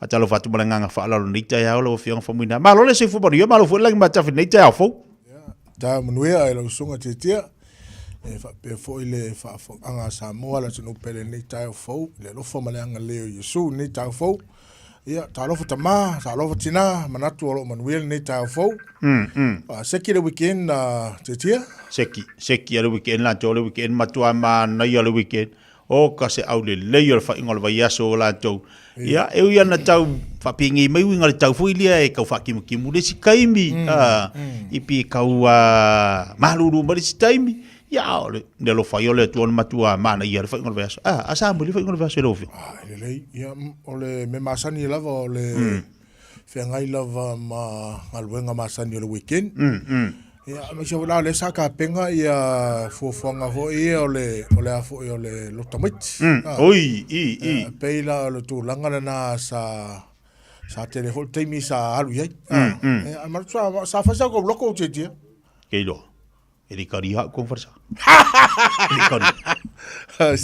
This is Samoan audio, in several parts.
Faatalofa atu ma le agaga faaaloalo i lenei taeao lau Afioga Faumuina. Malo le soifua manuia, malo foi le lagi matafi i lenei taeao fou. Taeao manuia i lau susuga Tiatia, e faapea foi le faafofogaaga a Samoa le atunuu pele i lenei taeao fou, i le alofa ma le agalelei o Iesu i lenei taeao fou. Ia, talofa tama, talofa tina, manatu o lo o manuia lenei taeao fou. Seki le weekend, Tiatia? Seki, seki a le weekend latou, le weekend matua manaia le weekend. O ka se aulelei o le faaiuga o le vaiaso o latou. Ia, e ui ana tau faapēngei mai uiga le tau foi lea e tau faakimukimu le isi taimi, i pi kau malulu mai le isi taimi. Ia, a o le alofa ia o le Atua na matua manaia le faaiuga o le vaiaso. A sa mai le faaiuga o le vaiaso e lau Afioga? Ah, e lelei. Ia, o le mea masani lava o le feagai lava ma galuega masani o le weekend. Ia, aemaise foi la o lea sa tapena ia fuafuaga foi ia o le, o le a foi o le loto tamaiti. Oi, i, i. E pei la o le tulaga lena sa sa tele foi le taimi sa alu i ai. Ia, ae manatu sa, sa fai sa kou loko o Tietia. Ke iloa. E le kari hau kong farsa. E le kari.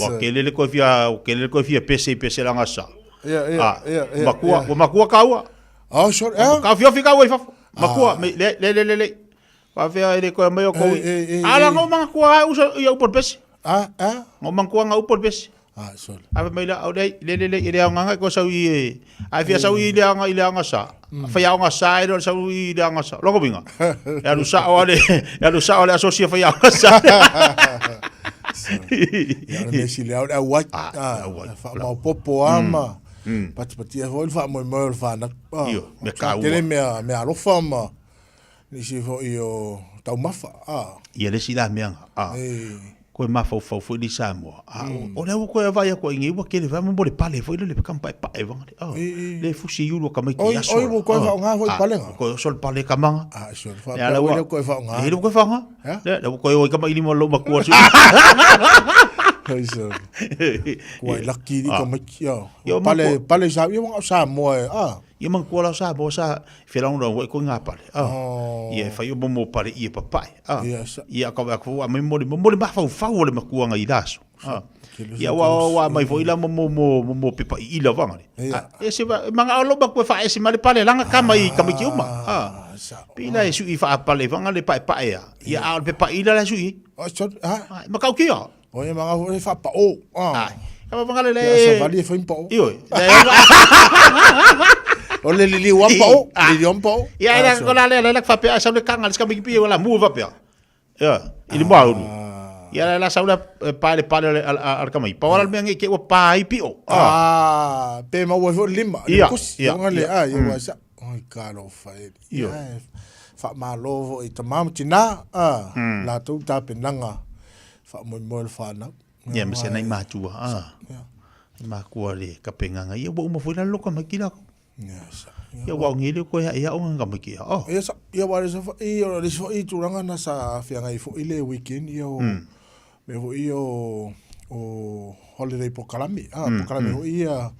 Ua kele le koe fia, ua kele le koe fia pese i pese langa sa. Ia, ia, Ah, ia, ia, makua, ia. ua makua kaua. Oh, sorry. Eh? Ka fiofi kaua i fafo. Makua, me, le, le, le, le, le. Whawhea e le koe mai o kou. Eh, eh, eh, Ala eh. ngau mga kua au uso i au pese. Ah, ah. Ngau mga kua ngau upol pese. Ah, sorry. Awe mai la, au le, le, le, le, i le aonga ko sau i e. Ai fia sau i le aonga, i le aonga sa. Fai aonga sa e le sau i le aonga sa. Loko winga. E alu sa o ale, e alu sa o le asosia fai aonga sa. Ia, o le mea sili au le auai. Ah, Ah, le auai. Faamaopopo lava ma patipatia foi le faamoemoe o le fanau. Ah, Io, mea kaua. Tele mea, mea alofa ma nisi foi o taumafa. Ah. Ia le isi la mea nga. Ah. E. Koe mafaufau foi le Samoa. Ah, o lea ua koe vaai atu ai nei ua tele vai mo le pale foi le ka paepae vanga le. Ah, le fusi i ulu ka mai ki aso. Oi, ua koe faaaoga foi palega. Koe so le pale ka manga. Ah, so le faapea ua koe faaaoga. E le koe faaaoga. Le le koe oi ka mai lima lo makua su. Oi so. Kua i laki ni ka mai ki. Pale pale sa ia wanga Samoa e. Ah. Ia mangkua la Samoa sa Whilaunga wai ko ngā pale. Oh. Ia e whai o momo pale i e papae. Ah. Ia, sa... Ia ka wai ko mai mole mole mawhau whau o le makuanga i laso. Ah. Ia wa wa mai foi la momo mo momo pepa i ila wanga. Ia. E se va manga o loma koe wha e se male pale langa kama i kama ki uma. Ah. Pila e sui wha pale wanga le pae pae a. Ia a o le pepa i la sui. Oh, so, ah. Makau kia. O ia manga foi fa pa o. Ah. Ka wanga le le. Ia savali e fai pa o. Io. O le lili wa pa o, lili wa pa o. Ia ela ko la le le fa pe sa le kanga le ska mi pi wala mu va pe. Ia, i le mau. Ia la la sa la pa le pa le al ka mai. Pa wala me ngi ke wa pa i pi o. Ah, pe ma wa lima. Ia. Ia le a ia wa sa. Oi ka lo fa e. Ia. Fa ma lo i tamam tina. Ah, la tu ta penanga. Faamoemoe le whanau. Ia, ma se nai mātua, a. Ia. Mākua le kapenganga. Ia, ua uma foi la loka mai ki lako. Ia, sa. Ia, ua ongi le koe ia onga nga mai ki a. Oh. Ia, sa. Ia, wa le sa fa, ia, le sa i tūranga na sa whiangai fo i le weekend, ia o, me fo i o, o holiday pokalame. Ah, pokalame fo i ia,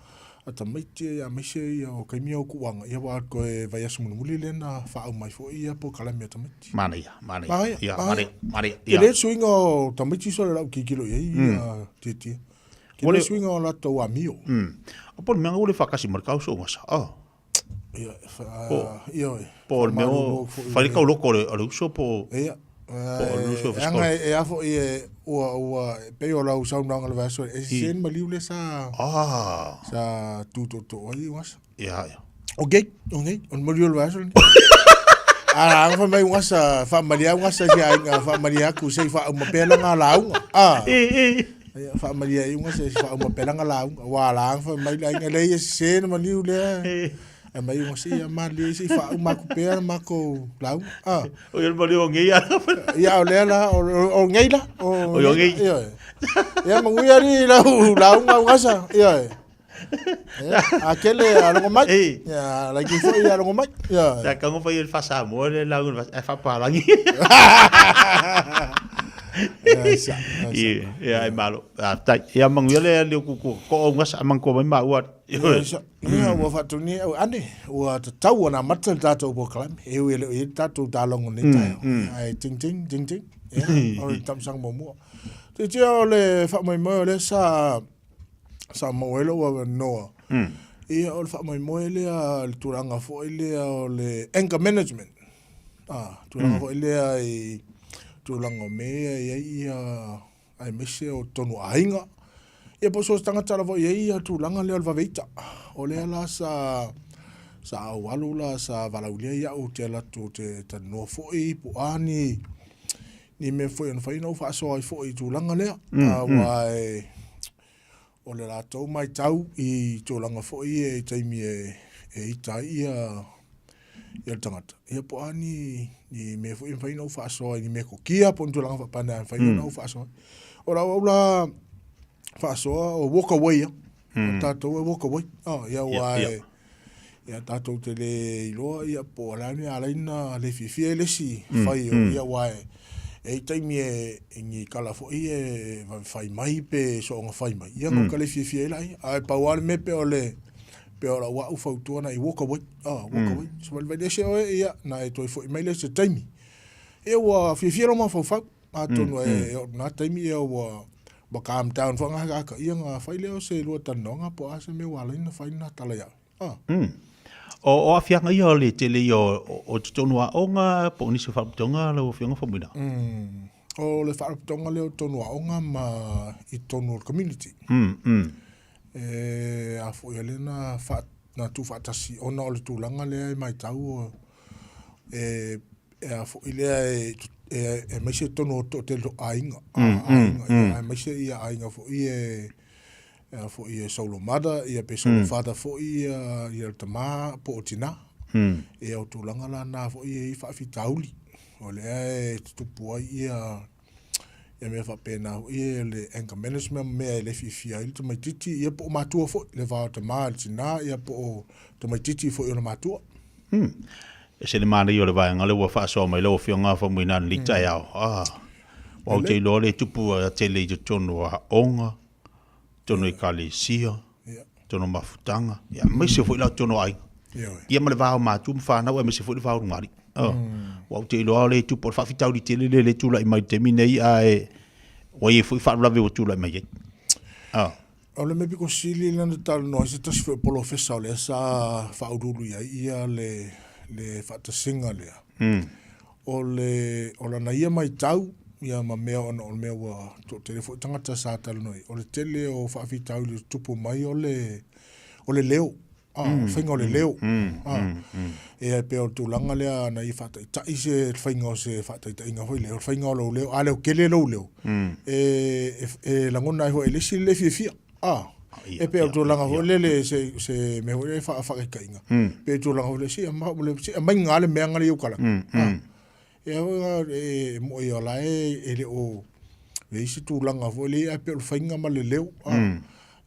a tamaiti ia maise ia o kaimi o kuanga. Ia, wa koe vai aso mulimuli le na whaau mai fo i ia pokalame a tamaiti. Manaia, manaia. Manaia, Ia, manaia, manaia. Ke le suiga o tamaiti so le lau kikilo i ai, mm. tietie. Ke le suiga o latou amio. Mm. O po le mea ua le whakasi ma le kauso o ngasa. Oh. Ia, ia, oi. Po le mea o whare kau loko o le uso po... Ia. Po o le uso e Anga e afo i e ua ua pe o lau saunoaga le vaiaso e sen maliu le sa ah sa tutoto ai ngasa. Ia, ia. Ok, ok, o le maliu o le vaiaso lenei. A anga fai mai ugasa, faamalie ai ugasa i se aiga, faamalie atu se i faauma pea lana lauga. A. Ia, faamalie ai ugasa se i faauma pea lana lauga. Ua la anga fai mai le aiga, leai e sese le maliu lea. Ae mai ugasa, ia malie se i faauma atu pea le matou lauga. A. O le maliu o ngei ala. Ia, o lea la, o ngei la. O ngei. Ia, ia manuia alii lau lauga ugasa. Ia. A kele a longo mai. Ia like foi a longo mai. Ia. Sa kango fai el fasa mo le la un e fa palangi. Ia, ia ai malo. A tai, ia mangu ia le le ku ku ko o ngasa mang ko mai ma ua. Ia ua faatuni au ane ua tatau ona amata le tatou polokalame e ui e le o i ai le tatou talogo i lenei taeao. Ae ting ting ting ting. Ia, o le tausaga muamua. Titia o le faamoemoe o lea sa sa maua ai lou avanoa. Ia, o le faamoemoe lea, le tulaga foi lea o le anger management. Ah, tulaga foi lea i tulaga o mea ia e i ai ia aemaise o totonu o aiga. Ia po o so o se tagata lava o i ai ia tulaga lea o le vave ita. O lea la sa sa aualu la sa valaulia ia'u ou te alu atu ou te talanoa foi po o a ni ni mea foi e mafai ona ou faasoa ai foi i tulaga lea. Aua e o le latou matau i tulaga foi ia i taimi e, e ita ai ia, ia le tagata, ia po o a ni, ni mea foi e mafai ona ou faasoa i ni mea kokia po o ni tulaga faapena e mafai ona ou faasoa. O lau au la faasoa o walk away ia. O tatou e walk away. Oh, ia ua e, ia tatou te le iloa ia po o le a le mea e ala ai ona le fiafia ai le isi fai o ia aua e e i ai taimi e i ni tala foi e vave fai mai pe soona fai mai ia ona le fiafia ai laia. Ae pau lava le mea pei o le pei o lau au fautua na i walk away, ah walk away. Savalivali ese oe ia na e toe foi mai lea i se taimi. Ia ua fiafia lou mafaufau atonu e oo i lena taimi ia ua ua calm down foi gakagaka ia ona fai lea o se lua talanoaga po o a se mea ua ala ai ona fai lena tala ia oe. Ah. O, o aafiaga ia o le tele ia o, o, o totonu o aoga po o nisi o faalapotopotoga lau Afioga Faumuina? O le faalapotopotoga lea o totonu o aoga ma i totonu o le community. E a foi o lea na, fa, na tuufaatasi ona o le tulaga lea e matau e e a foi lea e, e, aemaise totonu o toatele o aiga, aiga, ia, aemaise ia aiga foi e, e a foi e solo mother, ia pe solo father foi ia, ia le tama po o tina. Ia o tulaga la na foi e i ai faafitauli. O lea e tutupu ai ia, ia mea faapena foi ia le anger management ma mea e le fiafia ai le tamaitiiti, ia po o matua foi, le va o tama i le tina, ia po o tamaitiiti foi ona matua. Ese le manaia o le vaega lea ua faasoa mai lau Afioga Faumuina i lenei taeao. Ah, aua ou te iloa le tupu tele i totonu o aoga, totonu o ekalesia, totonu o mafutaga, ia, aemaise foi la totonu o aiga. Ia ma le va o matua ma fanau, aemaise foi le va o lugalii. Ah, aua ou te iloa le tupu o le faafitauli tele lea e tulai mai i le taimi nei, ae ua i ai foi faalavelave ua tulai mai ai. Ah. O le mea pito sili lea na talanoa ai se tasi foi o polofesa o lea sa faauluulu i ai ia le, le faatasiga lea. O le, o lana ia maitau ia ma mea ona o le mea ua toatele foi tagata sa talanoa ai, o le tele o faafitauli o tutupu mai o le, o le leo. Ah, o le faiga o le leo. Ah, ia e pei o le tulaga lea na ia faataitai se faiga o se faataitaiga foi lea, o le faiga o lou leo, a leo tele lou leo, e, e, e lagona ai foi e le isi le le fiafia. Ah, e pei o le tulaga foi lele se, se mea foi lele faa, faataitaiga. Pei o le tulaga foi lele, se ma, se aumai le mea nga le i ou kala. Ah, Ia e mo'i o la e e le o leai se tulaga foi lea ae pei o le faiga ma le leo.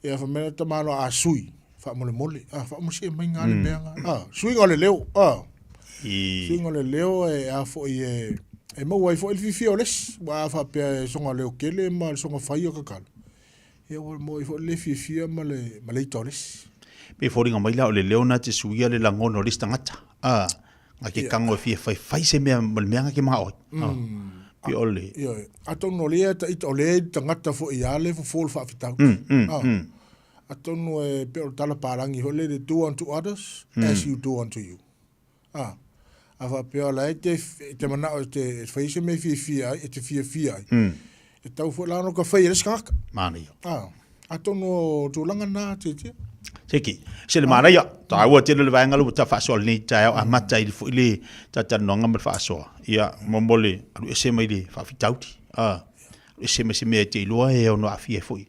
Ia fai mai le tamaloa a sui faamolemole a faamosia mai ga le mea ga a suiga o le leo a suiga o le leo e a foi e e maua ai foi le fiafia o le isi aua a faapea e soga leo tele ma le soga fai o kakalo ia ua maua ai foi le fiafia ma le ma le ita o le isi. Pei e foliga mai la o le leo na te suia le lagona o le isi tagata a Nga ke kango e fia fai fai se mea ma le mea nga ke manao ai. Pe o le. Ioe. Atonu o lea ita o lea tagata foi ia le fofo le faafitauli. Atonu e pei o le tala palagi foi lele do unto others as you do unto you. A a faapea o la e te, te manao e te fai se mea e fiafia ai, e te fiafia ai. E tau foi la ona ka fai e le isi tagata. Manaia. A, atonu o tulaga na tiatia. Seki, se le manaia, taua tele le vaega lea ua ta faasoa lenei taeao amata ai foi le talatalanoaga ma le faasoa. Ia, mo le alu ese mai le faafitauli. A, alu ese mai se mea e te iloa e ono aafia ai foi.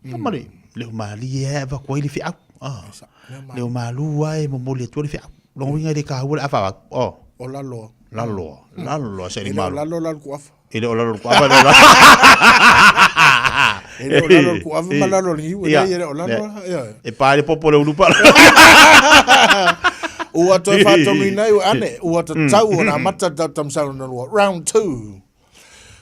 Ia ma le leo malie lava e avatu ai le feau. A, leo malu lava e momoli atu ai le feau. Lona uiga e le taua le afa avatu. O lalo. Lalo, lalo se le malo. E le o lalo la le kuafa. E le o lalo le kuafa, e le o lalo. E le o lalo le kuafa ma lalo le niu, e le o lalo. E pa le popo le ulupa. Ua toe faatonuina ai ua ane, ua tatau ona amata le tatou tamasaga lona lua. Round 2.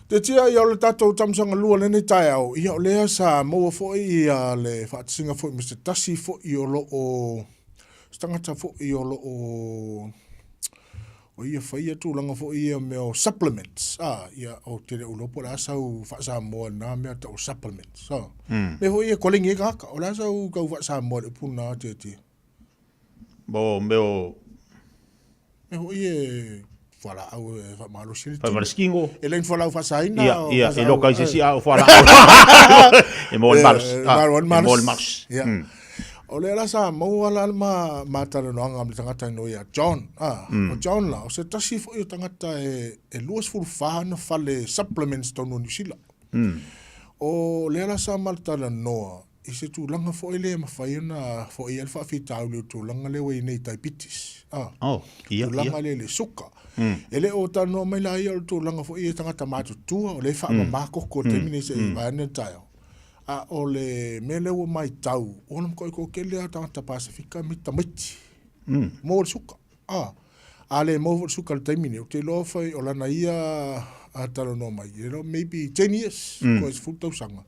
Te tia ia o le tatou tamasaga lua lenei taeao, ia o lea sa maua foi ia le faatasiga foi ma se tasi foi o lo o, se tagata foi o lo o O ia faia tulaga foi ia mea o supplements, a, ia, ou te le o iloa po o le a sau faa-Samoa i lena mea tau o supplements, a. Mea foi ia e koleni ai tagata, o le a sau tau faa-Samoa i le upu lena Tietie? Mo mea o Mea foi e fualaau e faamalosi le tino. Faamalosi E le ni fualaau faasaina. Ia, ia, e loka i se isi a o fualaau. E maua le malosi. E maua le malosi. Ia. O lea la sa maua la le ma, ma talanoaga ma le tagata igoa ia John. Ah, mm. O John la, o se tasi foi o tagata e, e 24 ana fale supplements tonu o Niu Sila. Mm. O lea la sa ma talanoa i se tulaga foi lea e mafai ona foia ai le faafitauli o le tulaga lea ua i ai nei diabetes. Ah, oh, ia, tulaga lea i le suka. Mm. E le o talanoa mai la ia o le tulaga foi i tagata matutua, o lea e faamama mm. koko i le taimi nei se i mm. vaeane le taeao. A o le mea lea ua matau, o le matuai toatele lava tagata Pasefika me tamaiti mm. mo le suka. A, a le maua foi le suka i le taimi nei, ou te iloa fai o lana ia a talanoa mai, you know, maybe 10 years, mm. koe 10 tausaga.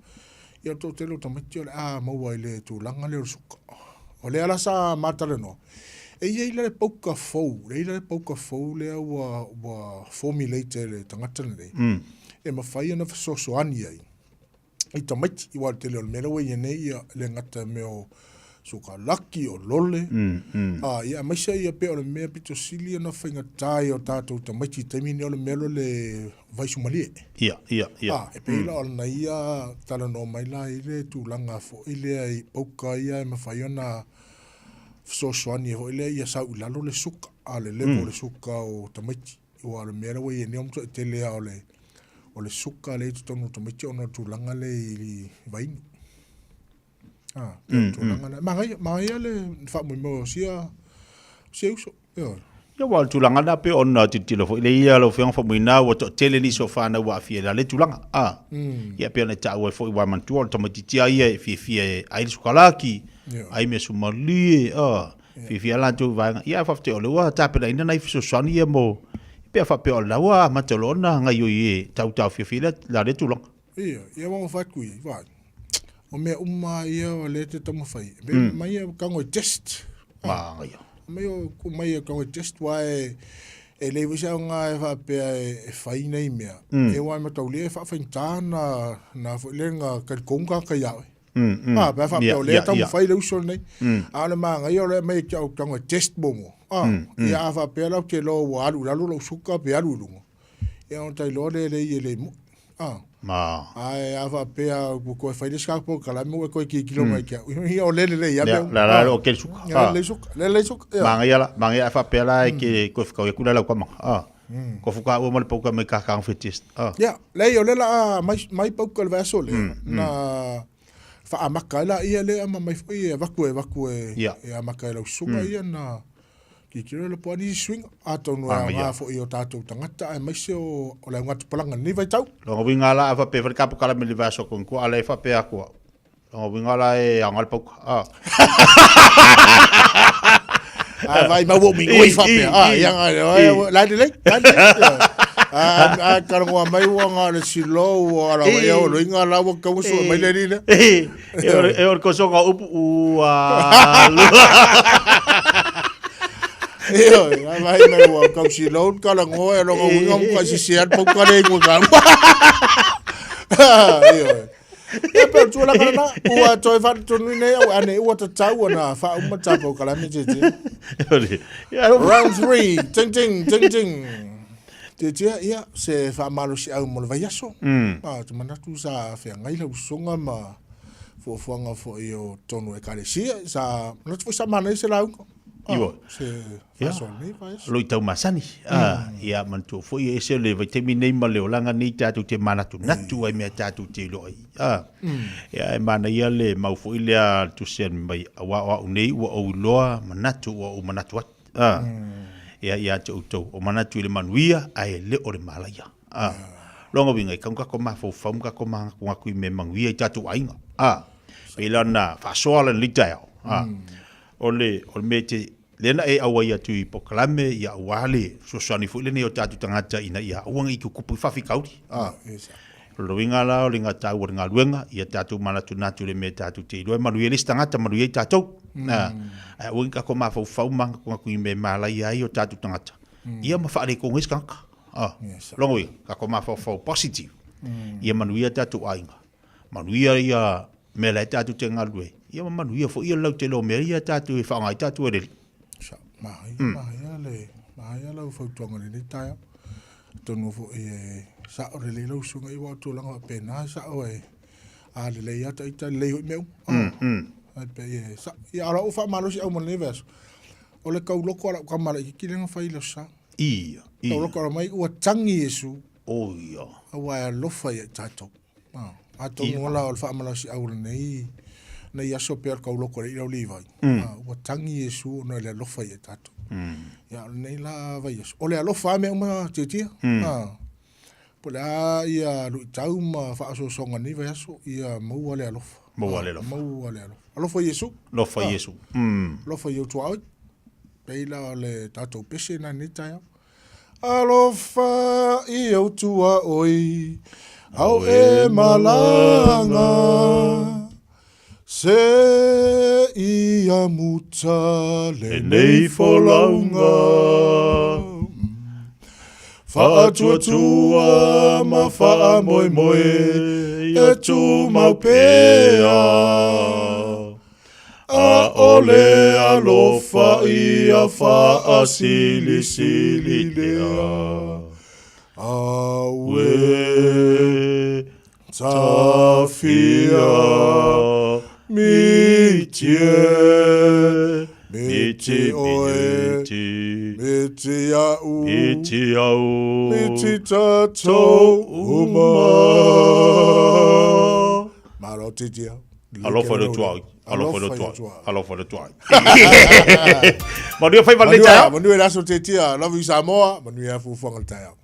Ia o le toatele o tamaiti o le a maua i le tulaga lea o le suka. O lea la sa ma talanoa. E i ai la le pauka fou, le i la le pauka fou lea ua, ua formulate e le tagata lenei, mm. e mafai ona fesoasoani ai i tamaiti, aua o le tele o le mea lea ua i ai nei, ia, e le gata i mea o sukalaki, o lole, mm, mm. A, ia, aemaise ia pei o le mea pito sili ona faigata i o tatou tamaiti i taimi nei o le mea lea o le vaisumalie. Ia, ia, ia. A, e pei mm. la o lana ia talanoa mai la i le tulaga foi lea i pauka ia e mafai ona fesoasoani foi lea ia sau i lalo le suka, a le level mm. le suka o tamaiti. Aua o le mea lea ua i ai nei o le matuai tele lava o le, o le suka lea i totonu o tamaiti ona o le tulaga lea i vainu. Ah, mm, mm. tulaga lea. Manaia, manaia le faamoemoe o sia, sia uso. Ioe. Ia aua o le tulaga lena pei ona tilotilo foi lea ia lau Afioga Faumuina ua toatele nisi o fanau ua aafia i la lea tulaga. Ah. Mm. Ia pei ona e taua ai foi ua manatua o le tamaitiiti lava ia e fiafia e ai le sukalaki, ai measumalie, ah. Fiafia latou i vaega. Ia ae faafetai o lea ua tapenaina nai fesoasoani ia mo pe a faapea o la ua amata loa ona gaioi e tautaofiofia i la lea tulaga. Ia, ia ua fai atu i, vai. O mea uma ia o lea te taumafai. Me mm. mai e kago i test. Māngaia. Mai o mai e kago i test wa e e le foi se aoga e faapea e, e fai nei mea. Mm. E wa e mataulia e faafaigata na, na foi le nga talitonu tagata ia oe. Mm, mm. Ah, pe a faapea o lea taumafai le uso lenei. A o le manaia o lea aumai e te au tago e test muamua. Ah, ia a faapea la ou te iloa ua alu i lalo lou suka pe alu i luga. Ia ona ta iloa lea e leai e le moi. Ah. Ma. Ae a faapea ua toe fai le isi polokalame ua e toe tilotilo mai ia te au. Ia o lea lelei lava mea uma. La la o ke suka. La lelei suka. La lelei suka. Ia. Manaia la, manaia a faapea la e ke koe whakau aku la lau kamanga. Ah. Ko whakaua ma le pauka mai ka kanga whai test. Ah. Ia, leai o lea la a mai, mai pauka le vaiaso lea, na whaamaka ai la ia lea ma mai foi e avatu e avatu e, Ia. e amata e lau susuga ia na tilotilo le po o a nisi suiga. Atonu e aoga foi i o tatou tagata aemaise o, o le augatupulaga i lenei vaitau. Lona uiga la a faapea fai le kapokala me le vaiaso konikua ala e faapea atu au. Lona uiga la e aoga le pauka. Ah. A vai mau o mingoi faapea. Ah, ia nga la le la le. A a karangoa mai ua nga le silo ua ala wa ia o loinga la ua kau su mai le ni le. E o e o kosonga upu ua Io, a vai mai ua kau silo karangoa e longa uinga muka sisi al pauka le ingo ka. Io. Ia pe o tulaga lena, ua toe faaletonu nei au ane ua tatau ona faauma tatou kalame tietie. Round 3, ting ting ting ting. Tietie, ia, se faamalosiau mo le vaiaso. Mm. Ah, te manatu sa feagai lau usoga ma fuafuaga foi o totonu o ekalesia. Sa manatu foi sa manaia se lauga. Ah, Iwa. Se faasoa nei vaiaso. Lo i tau masani. Ah, ia manatua foi e ese o le vaitaimi nei ma le olaga nei tatou te manatunatu ai mea tatou te iloa ai. Ah, ia e manaia le mau foi lea le tusi mai aua o au nei ua ou iloa manatu ua ou manatu ai. Ah, ia ia te outou o manatu i le manuia ae le o le malaia. Ah, lona uiga e kau kako mafaufau ma kako manatunatu i mea manuia i tatou aiga. Ah, pei la ona faasoa lenei taeao. Ah, O le, o le mea e te, lea na e auai atu i polokalame, ia aua le fesoasoani foi lenei o tatou tagata ina ia aua ne i tutupu i faafitauli. A. O le uiga la o le taua o le galuega, ia tatou manatunatu i le mea tatou te iloa e manuia ai le isi tagata, manuia ai tatou. A. Ae aua ne i tatou mafaufau ma manatunatu i mea e malaia ai o tatou tagata, ia ma faaletonu ai se tagata. A. Lona uiga, tatou mafaufau positive, ia manuia tatou aiga, manuia ia mea la e tatou te galulue ai, ia ma manuia foi le lautele o mea ia tatou e faaaoga ai tatou elele. Manaia, manaia le, manaia lau fautuaga i lenei taeao. Atonu foi e sao lelei lau susuga aua o tulaga faapena e sao e a lelei lava ita, lelei foi mea uma. Ae pei e sao. Ia, a o lau faamalosiau mo lenei vaiaso, o le tauloko a lau tama laitiiti lea na fai i le Aso Sa. Ia, ia. Tauloko mai ua tagi Iesu. Oh, ia. Aua e alofa ia i tatou. Ah, atonu ola o le faamalosiau o lenei nei aso pea o le tauloko i lau Livai. Ah, ua tagi Iesu ona o le alofa ia i tatou. Ia, o lenei la vaiaso. O le alofa lava mea uma tiatia. Ah, po o le a ia luitau ma faaosoosoga o lenei vaiaso, ia maua le alofa. Maua le alofa. Maua le alofa. Alofa Iesu. Alofa Iesu. Alofa i ou tuaoi. Pei la o le tatou pese lena i lenei taeao. Alofa i ou tuaoi, ao e malaga, se ia muta lenei folauga. Faatuatua ma faamoemoe e tumau pea. ʻAʻole alofa ia faasilisili lea. Auē, tafia, mitie, miti oe, miti aʻu, miti aʻu, miti tatou uma. Malo titia. Alofa le tuai. Alofa le tuai. Alofa le tuai. Manuia faiva lenei taeao. Manuia le aso tiatia. Love you Samoa. Manuia fuafuaga o le taeao.